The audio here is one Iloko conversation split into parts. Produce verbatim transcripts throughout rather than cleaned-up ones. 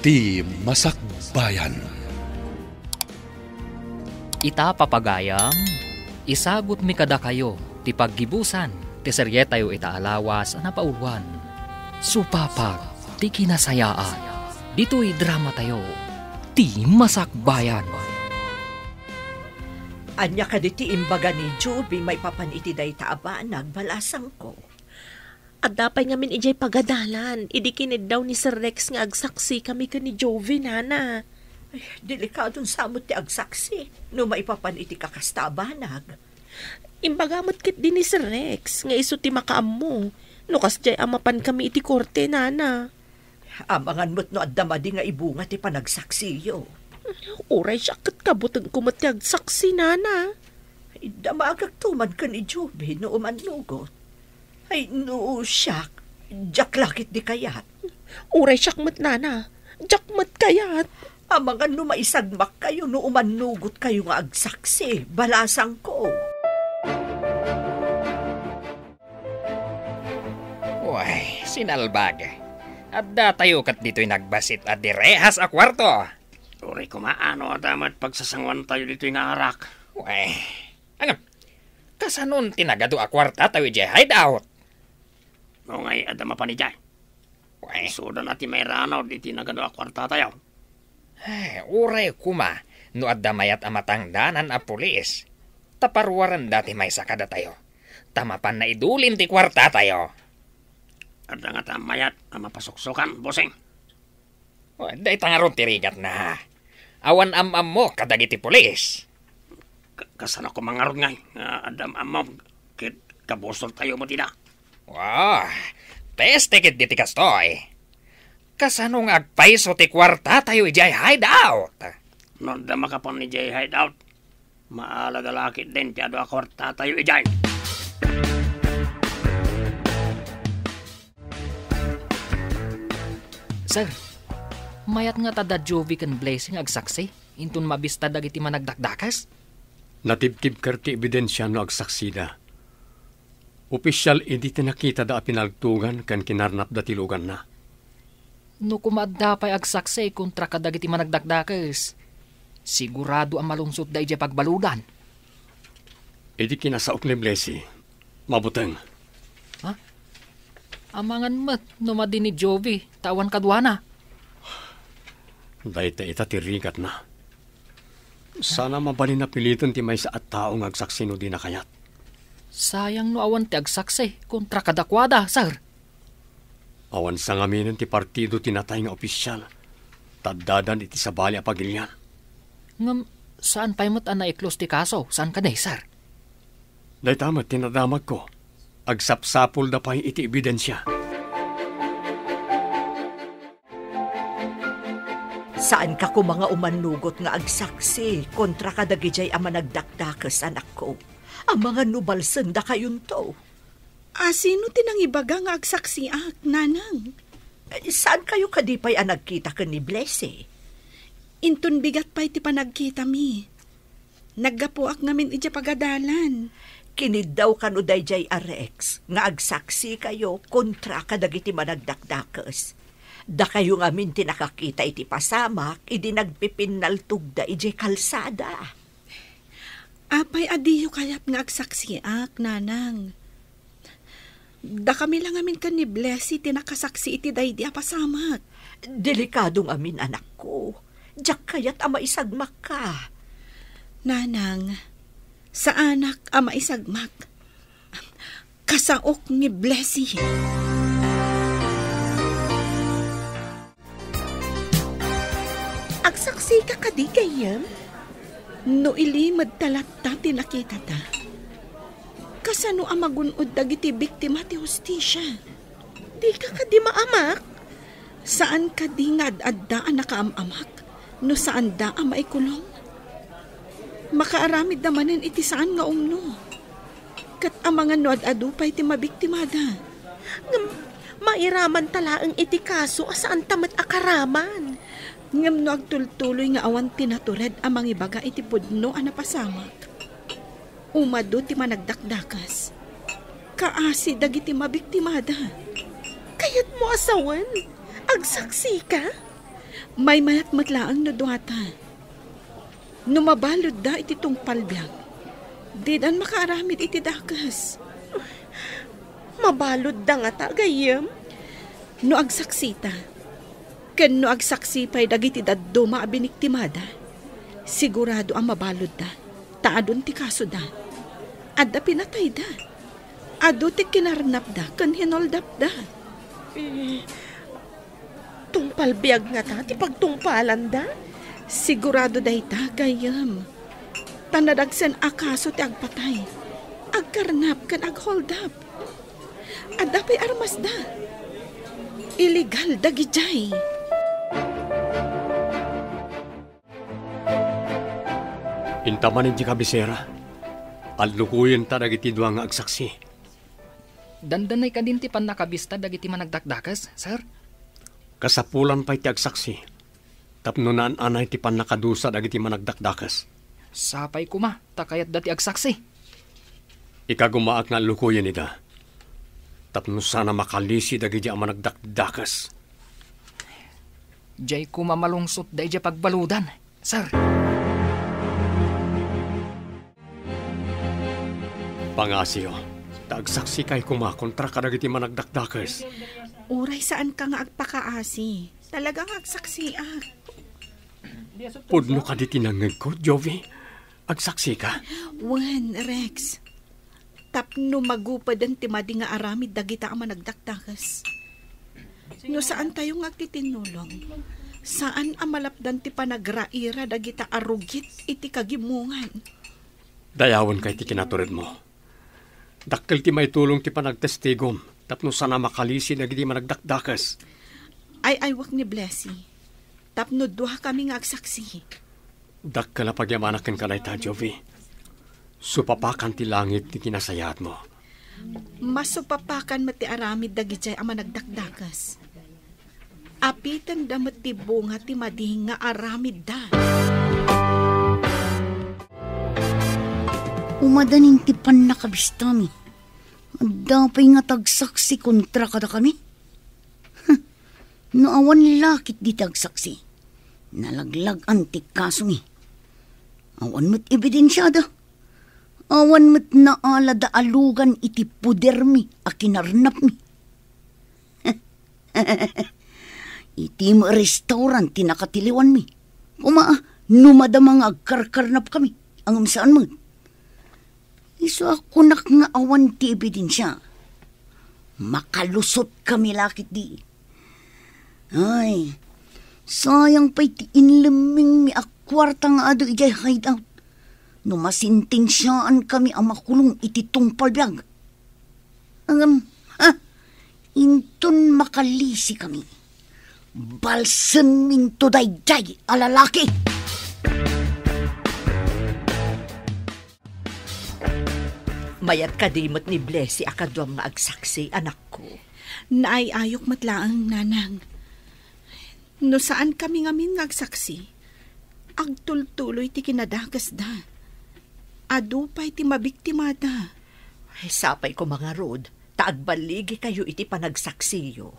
Ti Masakbayan. Ita, papagayam, isagutmi kadakayo ti paggibusan ti serietayo ita a lawas a napauluan, Supapag ti Kinasayaat, ditoy dramatayo, Ti Masakbayan. Ania kadi ti imbaga ni Joby maipapan iti dayta a banag, balasangko? Adda pay ngamin idiay pagadalan, idi kiniddaw ni Sir Rex nga agsaksikami ken ni Jovi, nana. Ay, delikadon sa met ti agsaksi no maipapan iti kakasta a banag. Imbaga met ketdi ni Sir Rex nga isu ti makaammo no kasdiay a mapankami iti korte, nana. Amangan met no adda madi nga ibunga ti panagsaksiyo. Uray siak ket kabutengko met ti agsaksi, nana. Iddamagakto man ken ni Jovi no umannugot. Ay, no siak, diak la ketdi kayat. Uray siak met, nana. Diak met kayat. Amangan no maisagmakkayo no umannugotkayo nga agsaksi, balasangko. Uy, sinalbag. Addatayo ket ditoy nagbasit a direhas a kuarto. Uray koma, no adda met pagsasangoantayo ditoy nga arak. Uy, ngem, kasanon ti nagadu a kuartatayo idiay hideout? No ngay, adda mapan idiay. Uy. Isuda na ti mairanaw ditoy nagadu a kuartatayo. Eh, uray koma no adda mayat a matangdanan a pulis, ta paruarenda ti maysa kadatayo, ta mapanna idulin ti kuartatayo. Adda ngata mayat a mapasuksokan, bossing? O, dayta ngarud ti rigatna. Awan am-ammok kadagiti pulis. Ka-, kasano koma ngarud ngay nga adda am-ammom ket kabusortayo met ida? Wah, peste ketdi ti kastoy. Kasano nga agpayso ti kuartatayo idiay hideout? No adda makapan idiay hideout, maalada la ketdin ti adu a kuartatayo idiay. Sir, mayat ngata da Jovi ken Blessing agsaksi inton mabista dagiti managdakdakes? Natibtibker ti ebidensia no agsaksida. Opisial idi ti nakitada a pinaltogan ken kinarnapda ti luganna. No koma adda pay agsaksi kontra kadagiti managdakdakes, sigurado a malungsotda idiay pagbaludan. Idi kinasaok ni Blessy, mabuteng. Ha? Amangan met no madi ni Jovi, ta awan kaduana. Dayta ita ti rigatna. Sana mabalin a piliten ti maysa a tao nga agsaksi no dina kayat. Sayang no awan ti agsaksi kontra kadakuada, sir. Awan sangaminen ti partido ti natay nga opisial, ta addadan iti sabali a pagilian. Ngem, saan pay met a naiklos ti kaso, saan kadi, sir? Dayta met ti nadamagko. Agsapsapulda pay iti ebidensia. Saanka koma nga umannugot nga agsaksi kontra kadagidiay a managdakdakes, anakko. Amangan no balsendakayonto. A, sino ti nangibaga nga agsaksiak, nanang? Eh, saankayo kadi pay a nagkita ken ni Blessy? Inton bigat pay ti panagkitami. Naggapuak ngamin idiay pagadalan. Kiniddaw kano daydiay a Rex nga agsaksikayo kontra kadagiti managdakdakes. Dakayo ngamin ti nakakita iti pasamak idi nagpipinnaltogda idiay kalsada. Apay a diyo kayat nga agsaksiak, nanang? Dakami la ngamin ken ni Blessy ti nakasaksi iti daydi a pasamak. Delikado ngamin, anakko. Diak kayat a maisagmakka. Nanang, saanak a maisagmak. Kasaok ni Blessy. Agsaksika kadi, gayyem? No ilimedta latta ti nakitata, kasano a magun-od dagiti biktima ti hustisia? Dika kadi maamak? Saan kadi nga ad-adda a nakaam-amak no saanda a maikulong? Makaaramidda manen iti saan nga umno. Ket amangan no ad-adu pay ti mabiktimada. Ngem mairamanta laeng iti kaso a saanta met a karaman. Ngem no agtultuloy nga awan ti natured a mangibaga iti pudno a napasamak, umadu ti managdakdakes. Kaasi dagiti mabiktimada. Kayatmo a sawen? Agsaksika? Maymayat met laeng no duata. No mabaludda iti tungpal biag, didan makaaramid iti dakes. Mabaludda ngata, gayyem? No agsaksita, ken no agsaksi pay dagiti dadduma a biniktimada, sigurado a mabaludda, ta adun ti kasoda. Adda pinatayda. Adu ti kinarnapda ken hinoldapda. Eh, tungpal biag ngata ti pagtungpalanda? Sigurado dayta, gayyem. Ta nadagsen a kaso ti agpatay, agkarnap ken agholdap. Adda pay armasda. Illegal dagidiay. Inta man idiay kabisera, allukoyenta dagiti dua nga agsaksi. Dandanay kadin ti pannakabista dagiti managdakdakes, sir? Kasapulan pay ti agsaksi tapno naan-anay ti pannakadusa dagiti managdakdakes. Sapay koma ta kayatda ti agsaksi. Ikagumaak nga allukoyen ida tapno sana makalisi dagiti a managdakdakes. Diay koma malungsotda idiay pagbaludan, sir. Pangasiyo, ta agsaksika koma kontra kadagiti managdakdakes. Uray saanka nga agpakaasi, talaga nga agsaksiak. Pudno kadi ti nangngegko, Jovi? Agsaksika? Wen, Rex. Tapno magupeden ti madi nga aramid dagita a managdakdakes. No saantayo nga agtitinnulong, saan a malapdan ti panagraira dagita a rugit iti kagimongan. Dayawenka iti kinaturedmo. Dakkel ti maitulong ti panagtestigom tapno sana makalisi dagiti managdakdakes. Ay-aywak ni Blessy tapno duakami nga agsaksi. Dakkel a pagyamanak kenka dayta, Jovi. Supapakan ti langit ti kinasayaatmo. Masupapakan met ti aramid dagidiay a managdakdakes. Apitenda met ti bunga ti madi nga aramidda. Umadanin ti pannakabistami. Adda pay nga tagsaksi kontra kadakami? Huh, no awan la ketdi ti agsaksi, nalaglag-an ti kasomi. Awan met ebidensiada. Awan met naalada a lugan iti podermi a kinarnapmi. Iti restaurant ti nakatiliwanmi. Koma, no madama nga agkarkarnapkami, ngem saan met. Isu a kunak nga awan ti ebidensia. Makalusotkami la ketdi. Ay, sayang pay ti inlemmingmi a kuarta nga adu idiay hideout. No masentensiaankami a makulong iti tungpal biag. Ngem, ha? Inton makalisikami, balsenminto daydiay a lalaki. Mayat kadi met ni Blessy a kaduam nga agsaksi, anakko? Naay-ayok met laeng, nanang. No saankami ngamin nga agsaksi, agtultuloy ti kinadakesda. Adu pay ti mabiktimada. Ay, sapay koma ngarud, ta agballigikayo iti panagsaksiyo.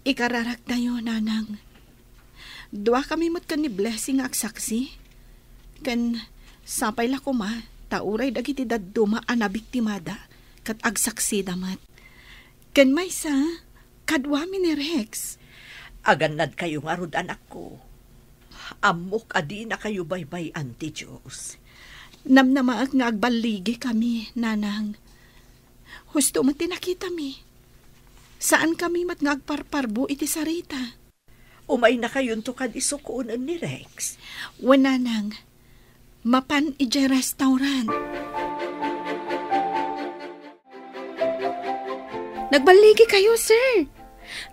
Ikararaktayo, nanang. Duakami met ken ni Blessy nga agsaksi. Ken sapay la koma, ta uray dagiti dadduma a nabiktimada ket agsaksida met. Ken maysa, kaduami ni Rex. Agannadkayo ngarud, anakko. Ammok a dinakayo baybay-an ti Dios. Namnamaek nga agballigikami, nanang. Husto met ti nakitami. Saankami met nga agparparbo iti sarita. Umaynakayonto kadi sukonen ni Rex? Wen, nanang. Mapan idiay restaurant. Nagballigikayo, sir.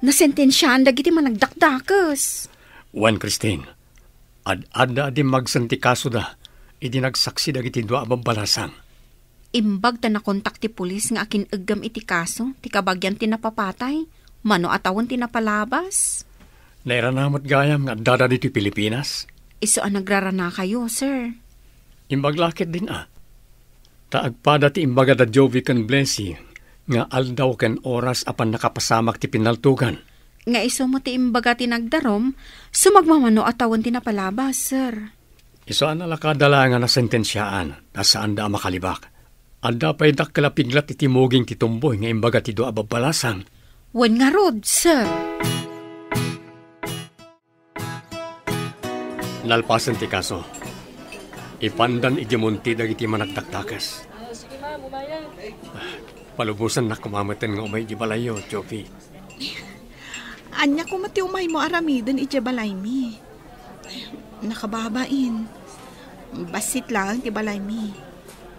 Nasentensiaan dagiti managdakdakes. Wen, Christine, ad-adda a dimmagsen ti kasoda idi nagsaksi dagiti dua a babbalasang. Imbag ta nakontak ti pulis nga akin-eggem iti kaso ti kabagian ti napapatay, mano a tawen ti napalabas. Nairana met gayam nga addada ditoy Pilipinas? Isu a nagraranakayo, sir. Imbag la ketdin a. Ta agpada ti imbaga da Jovi ken Blessy nga aldaw ken oras a pannakapasamak ti pinaltogan. Nga isu met ti imbaga ti nagdarum, sumagmamano a tawen ti napalabas, sir. Isu a nalakada laeng a nasentensiaan, ta saanda a makalibak. Adda pay dakkel a piglat iti muging ti tumboy nga imbaga ti dua a babbalasang. Wen ngarud, sir. Nalpasen ti kaso. Ipandan iti monte dagiti managdakdakes. Palubosannak koma metten nga umay iti balayyo, Jovi. Ania koma ti umaymo aramiden idiay balaymi? Nakababain. Bassit laeng ti balaymi.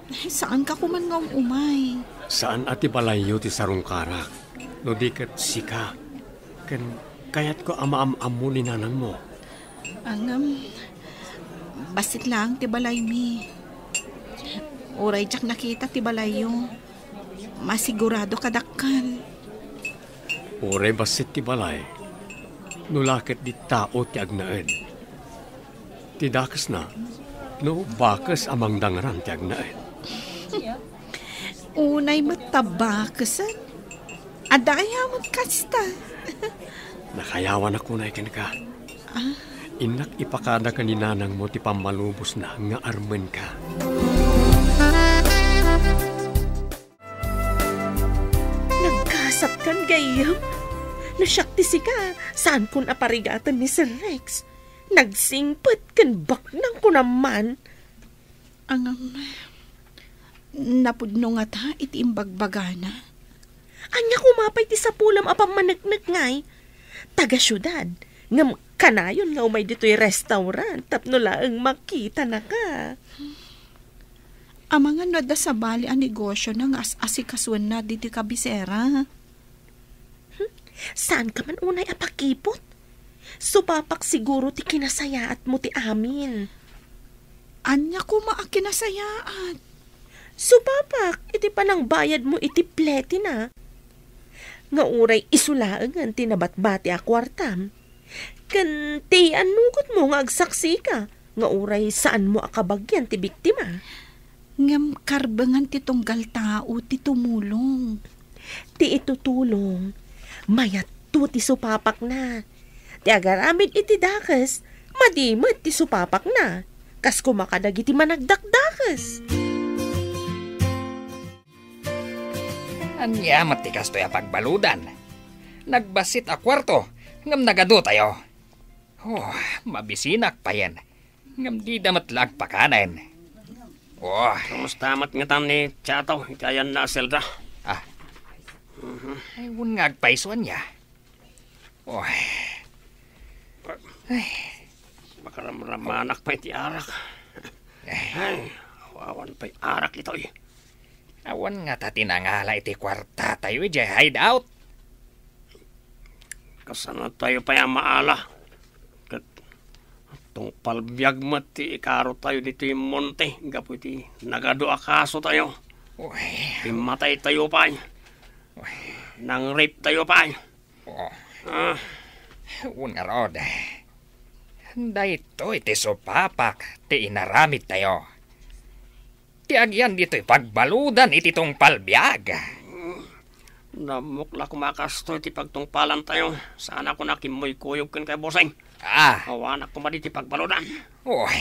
Saanka koman nga um-umay. Saan a ti balayyo ti sarungkarak, no di ket sika. Ken kayatko a maam-ammo ni nanangmo. Ngem, bassit laeng ti balaymi. Uray diak nakita ti balayyo, masigurado kadakkel. Uray bassit ti balay, no la ket di tao ti agnaed. Ti dakesna, no bakes a mangdangran ti agnaed. Unay met ta bakesen. Adda aya met kasta? Nakayawanak unay kenka. Ah? Innak ipakada ken ni nanangmo ti pammalubosna nga armenka. Nagkasatkan gayyem? No siak ti sika, saankon a parigaten ni Sir Rex. Nagsingpet ken baknang ko naman. Ngem, napudno ngata iti imbagbagana? Ania koma pay ti sapulem a pammaneknek ngay? Taga-siudad, ngem kanayon nga umay ditoy restaurant tapno laeng makitanaka. Amangan no adda sabali a negosiona nga as-asikasuenna ditoy kabisera. Hmm? Saanka man unay a pakipot? Supapak siguro ti kinasayaatmo ti amin. Ania koma a kinasayaat? Supapak iti panangbayadmo iti pletina. Nga uray isu laengen ti nabatbati a kuartam. Ken ti annukotmo nga agsaksika, nga uray saanmo a kabagian ti biktima. Ngem karbengan ti tunggal tao ti tumulong. Ti itutulong, mayatto ti supapakna. Ti agaramid iti dakes, madi met ti supapakna. Kas koma kadagiti managdakdakes. Ania met ti kastoy a pagbaludan? Nagbassit a kuarto, ngem nagadotayo. Oh, mabisinak payen. Ngem dida met la agpakanen. Oh. Kumusta met ngatan ni Chato iti ayanna a selda? Ah. Mhm. Ay, wen nga agpayso ania. Oh. Ay. Makaramramanak pay ti arak. Ay. Ay, awan pay arak itoy. Awan ngata ti nangala iti kuartatayo idiay hideout. Kasanatayo pay a maala. Ket tungpal biag met ti ikarotayo ditoy monte gapu iti nagadu a kasotayo. Uy. Immataytayo pay. Uy. Nang-rape tayo pay. Oh. Ah. Wen ngarud, daytoy ti supapak ti inaramidtayo. Ti agyan ditoy pagbaludan iti tungpal biag. Nammok la koma kastoy ti pagtungpalantayo. Saanak a kimmuykoyog ken kay Boseng. Ah. Awanak koma ditoy pagbaludan. Uy.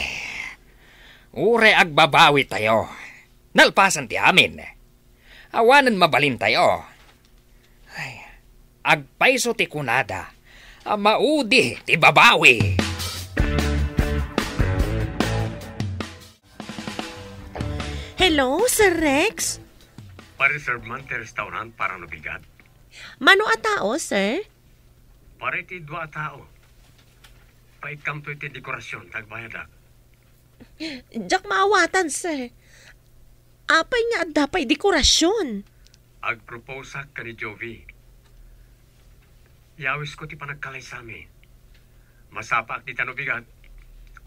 Uray agbabawitayo. Nalpasan ti amin. Awanen mabalintayo. Ay, agpayso ti kunada a maudi ti babawi. Hello, Sir Rex? Pa-reserve man ti restaurant para no bigat? Mano a tao, sir? Para iti dua a tao. Paikkamto iti dekorasyon, ta agbayadak. Diak maawatan, sir. Apay nga adda pay dekorasyon? Agproposeak ken ni Jovi. Yawisko ti panagkalaysami. Masapaak dita no bigat.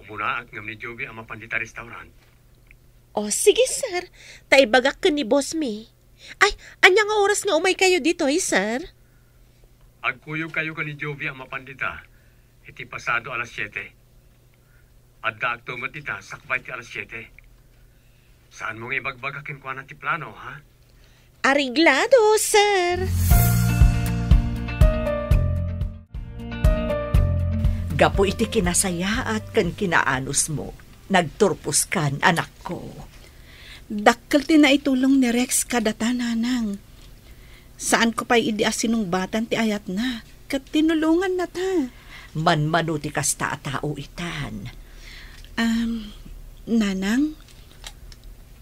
Umunaak ngem ni Jovi a mapan dita restaurant. O, sige, sir. Ta ibagak ken ni boss mi. Ay, ania nga oras nga umaykayo ditoy, sir? Agkuyogkayo ken ni Jovi a mapan dita iti pasado alas siete. Addaakto met dita sakbay ti alas siete. Saanmo nga ibagbaga kenkuana ti plano, ha? Areglado, sir. Gapu iti kinasayaat ken kinaanusmo, nagturposkan, anakko. Dakkel ti naitulong ni Rex kadata, Nanang. Saanko pay idi a sinungbatan ti ayatna, ket tinulongannata. Manmano ti kasta a tao itan. Am, Nanang,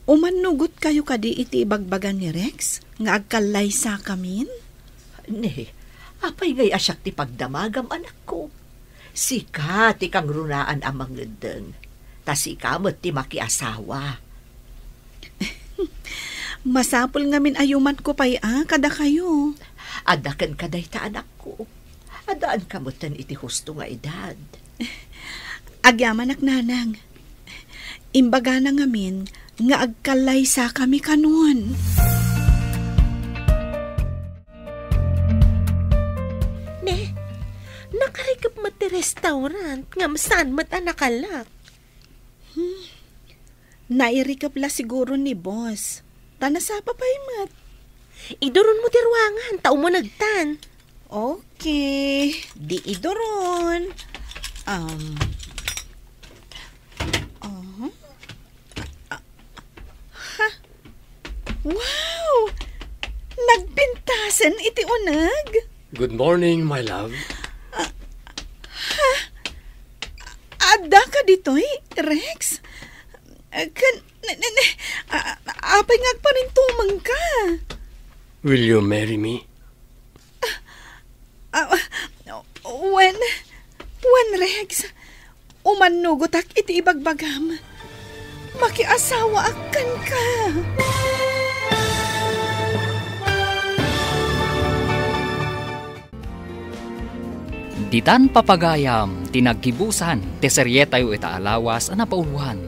umannugotkayo kadi iti ibagbaga ni Rex nga agkallaysakamin? Ne, apay ngay a siak ti pagdamagam, anakko? Sika ti kangrunaan a mangeddeng, ta sika met ti makiasawa. Masapul ngamin a yumanko pay a kadakayo. Adda kenka dayta, anakko. Addaanka metten iti husto nga edad. Agyamanak, Nanang. Imbagana ngamin nga agkallaysakami kanon. Ne, nakarikep met ti restaurant, ngem saan met a nakalak? Hmm. Nairikep la siguro ni boss. Ta nasapa pay met. Iduronmo ti ruangan, ta umunegtan. Okay. Di iduron. Um, uh-huh. Ah, ha? Wow! Nagpintasen iti uneg? Good morning, my love. Ah, ha? Adda ka ditoy, Rex? Ah, kan, ne, ne, ne, ah, apay nga agparintumeng ka? Will you marry me? Ah, wen, wen, Rex, umannugotak iti ibagbagam. Makiasawaak kenka. Ditan papagayam ti naggibusan ti serietayo ita a lawas a napauluan,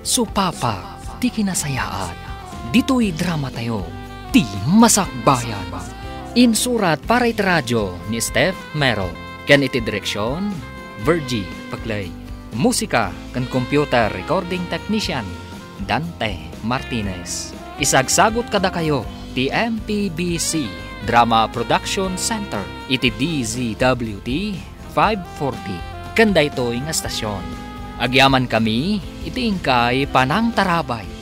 Supapa ti Kinasayaat. Ditoy dramatayo, Ti Masakbayan. Insurat para iti radio ni Steph Mero, ken iti direksion, Virgie Paclay. Musika ken computer recording technician, Dante Martinez. Isagsagut kadakayo ti M P B C Drama Production Center iti D Z W T five forty ken daytoy nga stasyon. Agyamankami iti inkay panangtarabay.